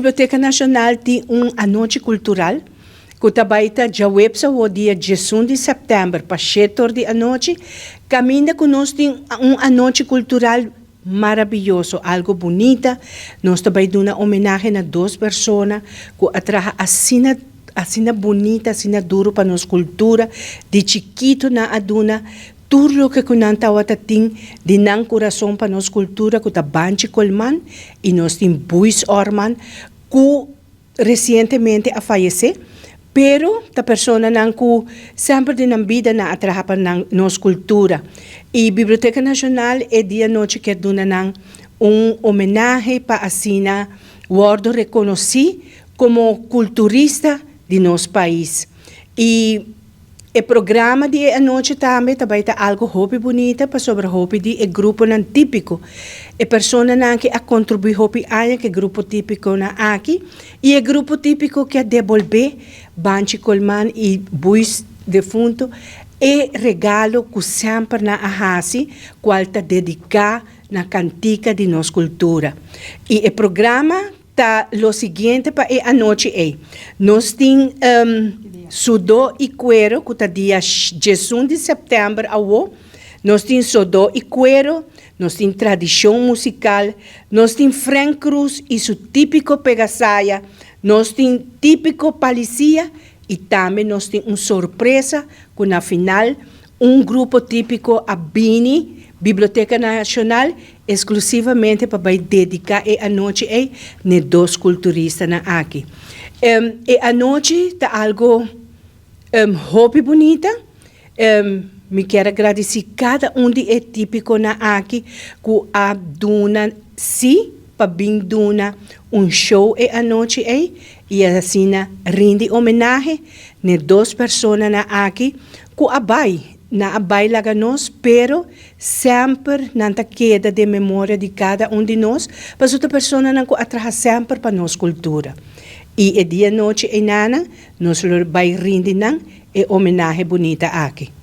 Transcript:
Biblioteka Nashonal tin un anochi kultural ku ta bai ta djaweps awor dia 11 di sèptèmber pa 7 or di anochi, kaminda ku nos tin un anochi kultural maraviyoso, algo bunita. Nos ta bai duna homenahe na dos persona ku a traha asina asina bunita, asina duru pa nos kultura. Di chikitu nan a duna tur loke ku nan tabata tin di nan kurason pa nos kultura, ku ta Banchi Colman i nos tin Buis Orman ku resientemente a fayesé, pero ta personanan ku semper den nan bida nan a traha pa nan nos kultura. I Biblioteka Nashonal e dia anochi kier duna nan un homenahe pa asina wòrdu rekonosí komo kulturista di nos pais. I e programa di e anochi tambe ta bai ta algo hopi bunita pasobra hopi di e gruponan típiko, e personanan ki a kontribuí hopi aña ku e grupo típikonan aki i e grupo típiko ke a debolbé Banchi Colman i Buis defunto e regalo ku semper nan a hasi kual ta dediká na kantika di nos kultura. I e programa ta lo siguiente pa e anochi ei. Nos tin Sudó i Kuero ku ta dia 11 di sèptèmber awo. Nos tin Sodó i Kuero, nos tin tradishon musikal, nos tin Frank Cruz i su típiko pegasaya, nos tin típiko palisia i tambe nos tin un sorpresa ku na final un grupo típiko a bini Biblioteka Nashonal Exclusivamente pa bai dedica e anochi ey n'e dos culturistanan aki. E anochi ta algo hopi bunita. Mi kier a gradici cada un di e tipiconan aki cu a duna si pa bin duna un show e anochi ey y asina rindi homenahe n'e dos personanan aki cu a bai. Nan a bai laga nos, pero Semper nan ta keda den memoria di kada un di nos, pasobra ta personanan ku a traha semper pa nos kultura. I e dia nochi einanan nos lo bai rindi nan e homenahe bunita aki.